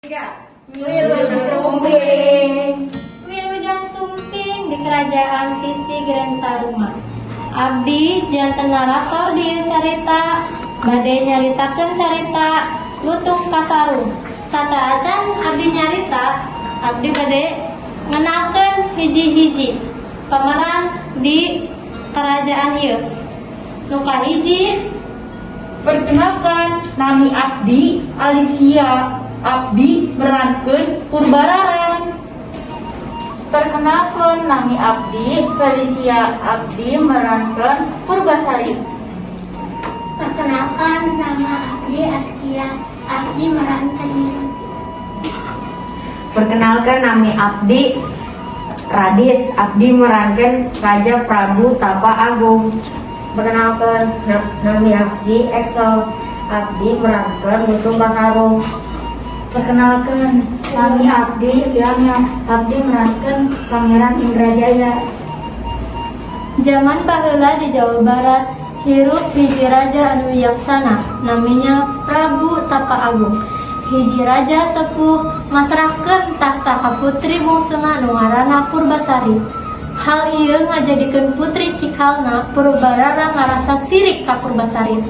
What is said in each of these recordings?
Wilujeng Sumping. Wilujeng Sumping di Kerajaan Tisi Grentaruma. Abdi janten narator di ieu carita, bade nyaritakeun carita Lutung Kasarung. Sateuacan abdi nyarita, abdi bade ngenalkeun hiji-hiji pemeran di kerajaan ieu. Nu kahiji. Perkenalkan, nami Abdi Alicia. Abdi merankeun Purbararang. Perkenalkan, nami Abdi Felicia. Abdi merankeun Purbasari. Perkenalkan, nama Abdi Askia. Abdi merankan. Perkenalkan, nami Abdi Radit. Abdi merankeun Raja Prabu Tapa Agung. Perkenalkan, nami Abdi Excel. Abdi merankeun Lutung Kasarung. Perkenalkan, nami Abdi Liana. Abdi merankeun Pangeran Indrajaya. Zaman baheula di Jawa Barat, hirup hiji raja anu wijaksana, naminya Prabu Tapa Agung. Hiji raja sepuh masrahkeun tahta ka putri bungsuna nu ngaranna Purbasari. Hal ieu ngajadikeun putri cikalna, Purbararang, ngarasa sirik ka Purbasari.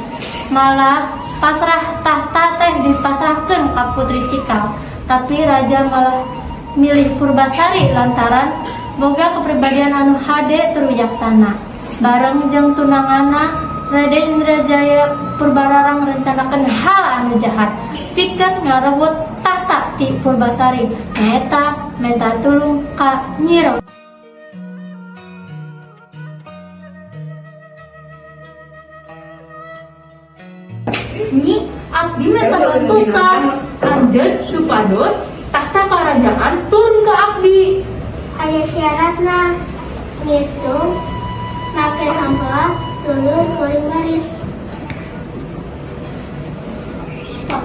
Malah pasrah tahta teh dipasrahkeun ka putri cikal, tapi raja malah milih Purbasari lantaran boga kepribadian anu hade tur wijaksana. Bareng jeung tunanganna, Raden Indrajaya, Purbararang rencanakeun hal anu jahat pikeun ngarebut tahta ti Purbasari, nyaeta menta tulung ka Nyi Roro. Nyi, abdi menta bantosan anjeun supados tahta kerajaan turun ke abdi. Aya syaratna, ngitung make sampah dulu kuring baris. Stop.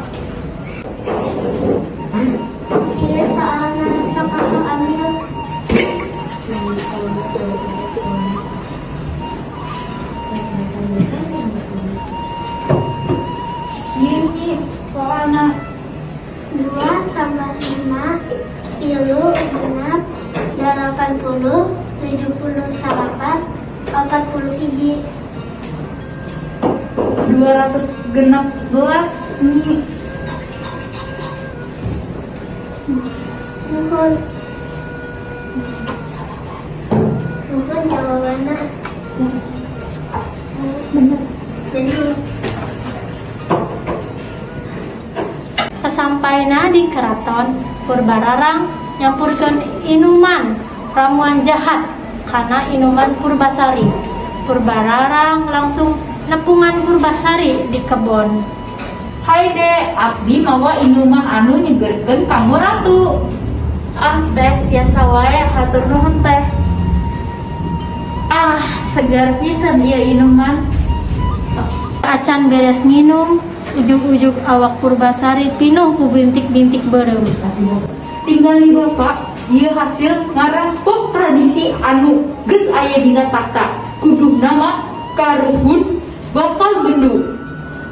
Iya, soalnya sok aku ambil. Nyi, nyi, soalna. Dua tambah lima, tilu, genap, 80, 78, 41. 216, Nyi. Nuhun. Nuhun jawabanna. Bener. Bener. Sasampaina di keraton, Purbararang nyampurkeun inuman ramuan jahat kana inuman Purbasari. Purbararang langsung nepungan Purbasari di kebon. Hai Dek, abdi mawa inuman anu nyegerkeun kanggo ratu. Ah teh, biasa wae, hatur nuhun teh. Ah, segar pisan ieu inuman. Acan beres nginum, ujug-ujug awak Purbasari pinuh ku bintik-bintik beureum. Tinggali bapak, ieu hasil ngarampok tradisi anu geus aya dina tahta. Kuduna mah karuhun bakal bendu.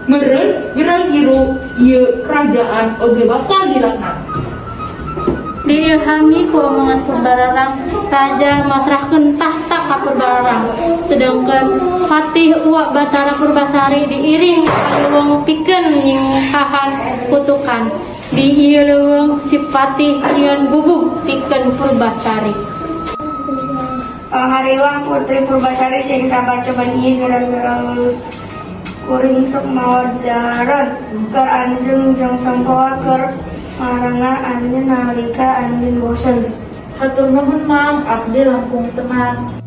Meureun geura-giru ieu kerajaan oge bakal dilaknat. Diilhami ku omongan Purbararang, raja masrahkeun tahta ka Purbararang. Sedangkan Patih Uwa Batara Purbasari diiring ka leuweung pikeun nyingkahan kutukan. Di ieu leuweung si Patih nyieun gubug pikeun Purbasari. Hariwang Putri Purbasari, sing sabar, coban ieu geura-geura lulus. Kuring sok mawa dahareun keur anjeun jeung sempoa keur marengah anjeun nalika anjeun bosen. Hatur nuhun, Mang, abdi langkung tenang.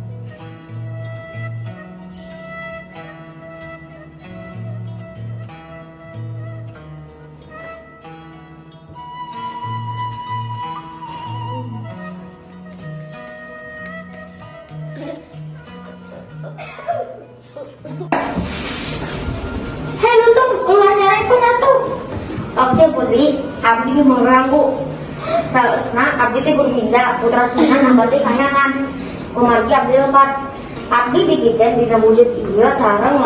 Hei Lutung, ulah nyarekan atuh. Oke Putri, abdi nu mengganggu. Saleresna abdi teh guru Minda, putra Sunan Ambati Kahyangan. Kumargi abdi lepat. Abdi dipicen dina wujud ieu sareng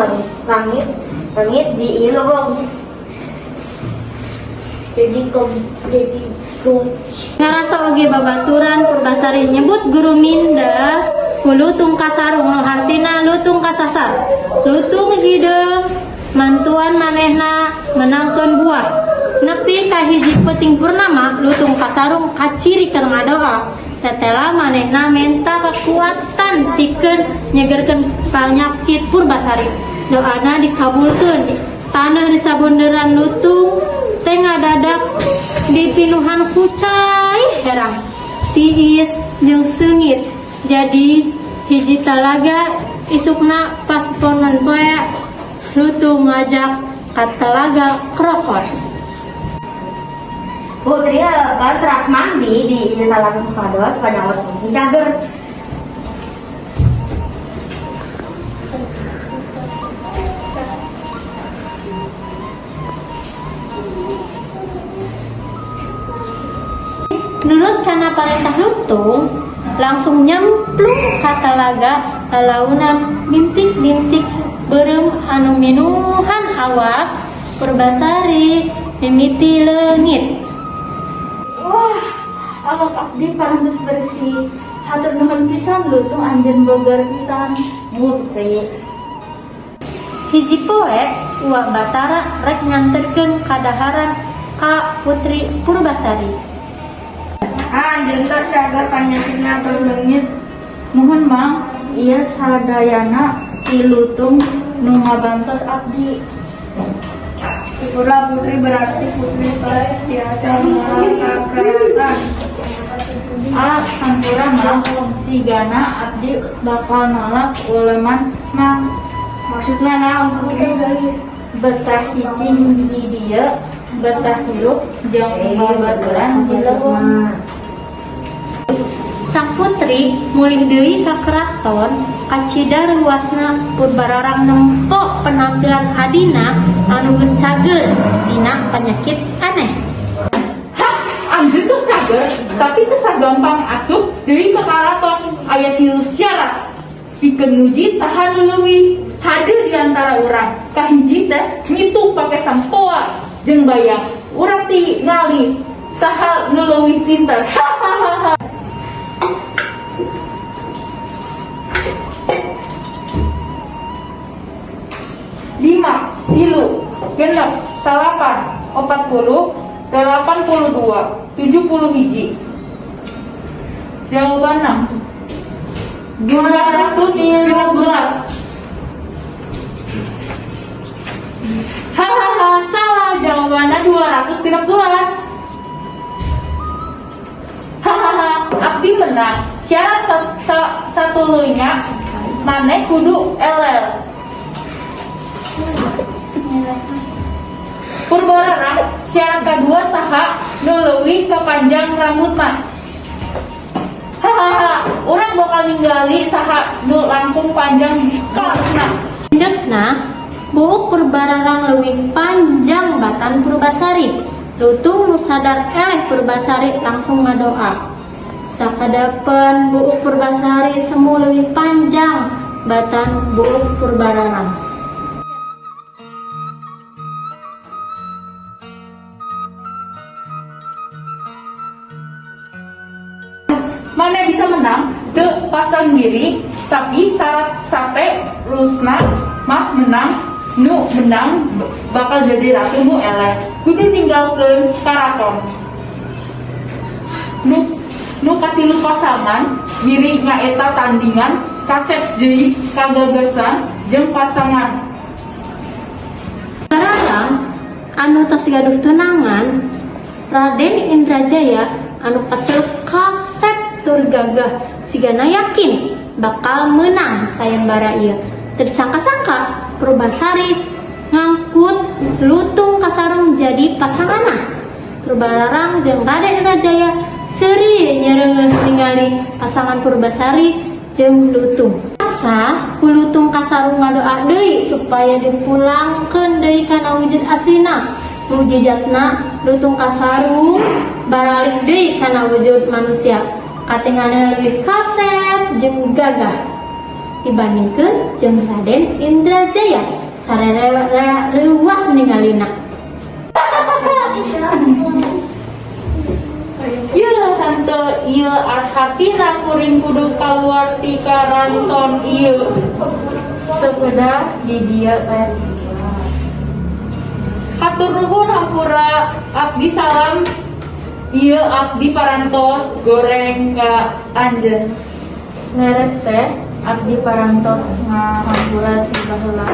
langit langit di ieu leuweung. Jadi coach. Ngarasa oge babaturan Purbasari nyebut guru minda ku lutung kasarung nu hartina lutung kasasar. Lutung hideung mantuan manehna menangkeun buah. Nepi ka hiji peuting purnama, lutung kasarung kaciri keur ngadoa. Tetela manehna menta kekuatan pikeun nyegerkeun panyakit Purbasari. Doana dikabulkeun. Taneuh di sabunderan lutung teh ngadadak dipinuhan ku cai herang, tiis jeung seungit jadi hiji talaga. Isukna pas panon poe, lutung ngajak ka telaga krokor. Putri pas ras mandi di ieu talaga supados panyaos fungsi cager. Nurut kana parentah lutung, langsung nyemplung ka talaga. Lalaunan bintik-bintik beureum anu minuhan awak Purbasari mimiti leungit. Wah, awak abdi parantos bersih. Hatur nuhun pisan, lutung, anjeun bogar pisan. Putri. Hiji poe, Uwa Batara rek nganterkeun kadaharan ka Putri Purbasari. Ah, anjeun tos cager, panyakitna tos leungit. Muhun, Mang, ieu sadayana ti lutung nu ngabantos abdi. Syukurlah, Putri, berarti Putri teh tiasa moal ka keraton. Ah, hampura, Mang, sigana abdi bakal nolak uleman Mang. Maksudna naon, Putri? Betah cicing di dieu, betah hirup jeung babaturan di leuweung. Sang putri mulih deui ka keraton, kacida reuasna Purbararang nempo penampilan adina anu geus cager tina penyakit aneh. Hah, anjeun tos cager, tapi teu sagampang asup deui ka karaton. Aya tilu syarat pikeun nguji saha nu leuwih hadeul di antara urang. Kahiji, tes ngitung pake sampoa jeung bayang. Urang tingali saha nu leuwih pinter. Hahaha. Lima, tilu, 6, 9, 40, 82, 71. Jawaban 215. Hahaha, salah, jawabannya 213. Hahaha, abdi menang. Syarat satuluyna maneh kudu eleh. Purbararang, syarat kedua, saha nu leuwih kapanjang rambutna. Hahaha, urang bakal ningali saha nu langkung panjang rambutna. Indekna buuk Purbararang leuwih panjang batan Purbasari. Lutung nu sadar eleh Purbasari langsung ngadoa. Sakadapen buuk Purbasari semu leuwih panjang batan buuk Purbararang. Maneh bisa menang teu pasang diri, tapi syarat saterusna mah menang nu menang bakal jadi ratu, nu eleh kudu ninggalkeun karaton. Nu katilu, pasangan giri, nyaeta tandingan kasep deui kagagasan jeung pasangan. Bararang anu tos gaduh tunangan, Raden Indrajaya anu kaceluk kasep tur gagah, sigana yakin bakal menang sayembara ieu. Teu disangka-sangka Purbasari ngangkut lutung kasarung jadi pasanganna. Purbararang jeung Raden Indrajaya seuri nyereungeuh ningali pasangan Purbasari jeung lutung. Asa ku lutung kasarung ngadoa deui supaya dipulangkeun deui kana wujud aslina. Mujijatna, lutung kasarung baralik deui kana wujud manusia. Katingalna leuwih kasep jeung gagah dibandingkeun jeung Raden Indrajaya. Sarere reuas ningalina. henteu ieu arhartina kuring kudu kaluar ti karanton ieu. Teu kedah di dieu teh. Hatur nuhun hampura abdi salam ieu abdi parantos goreng ka anjeun. Leres teh, abdi parantos ngahampura ti baheula.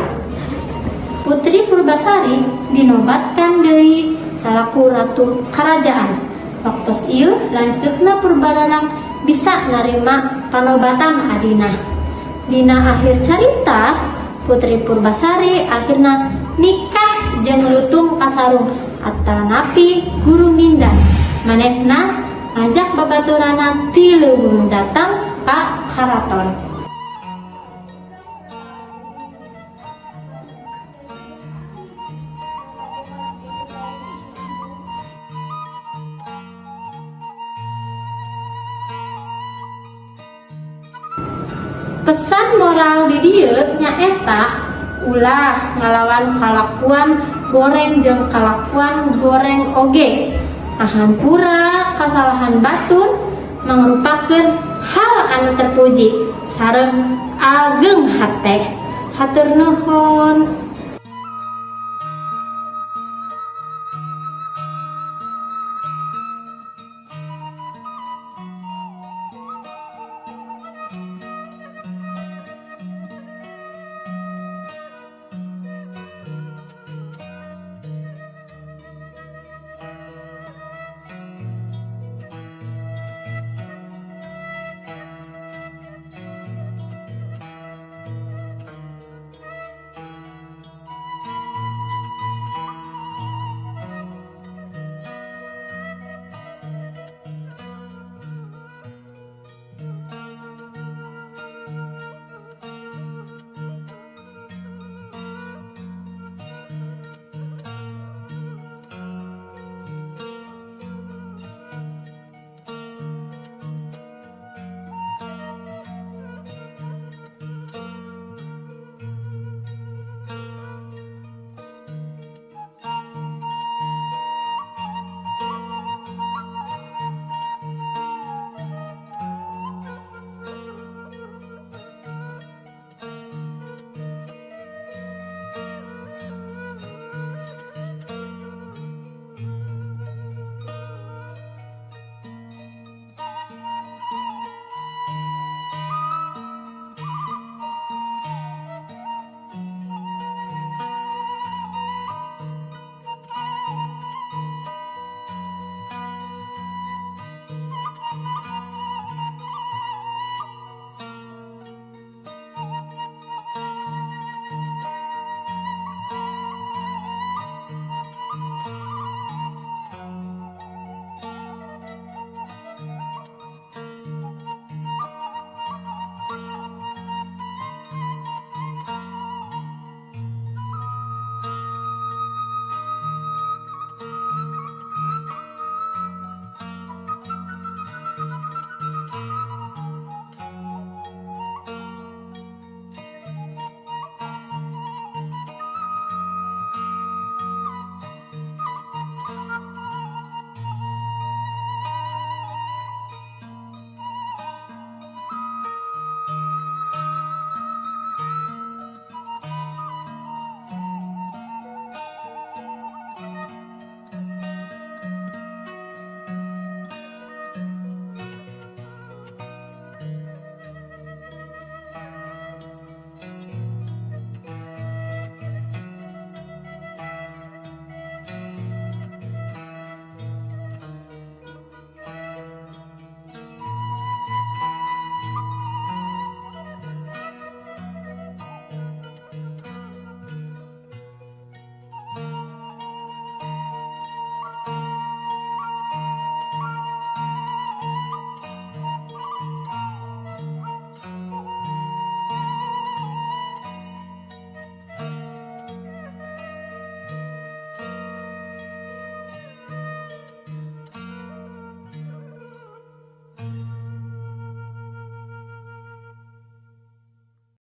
Putri Purbasari dinobatkan deui salaku ratu karajaan. Waktos ieu lanceukna Purbararang bisa narima panobatan adina. Dina akhir carita, Putri Purbasari akhirna nikah jeung Lutung Kasarung atanapi Guru Mindan. Manehna ngajak babaturanna ti leuweung datang ka karaton. Pesan moral di dieu nyaeta ulah ngalawan kalakuan goreng jeung kalakuan goreng oge. Ngahampura kasalahan batur mangrupakeun hal anu terpuji sareng ageng hate. Hatur nuhun.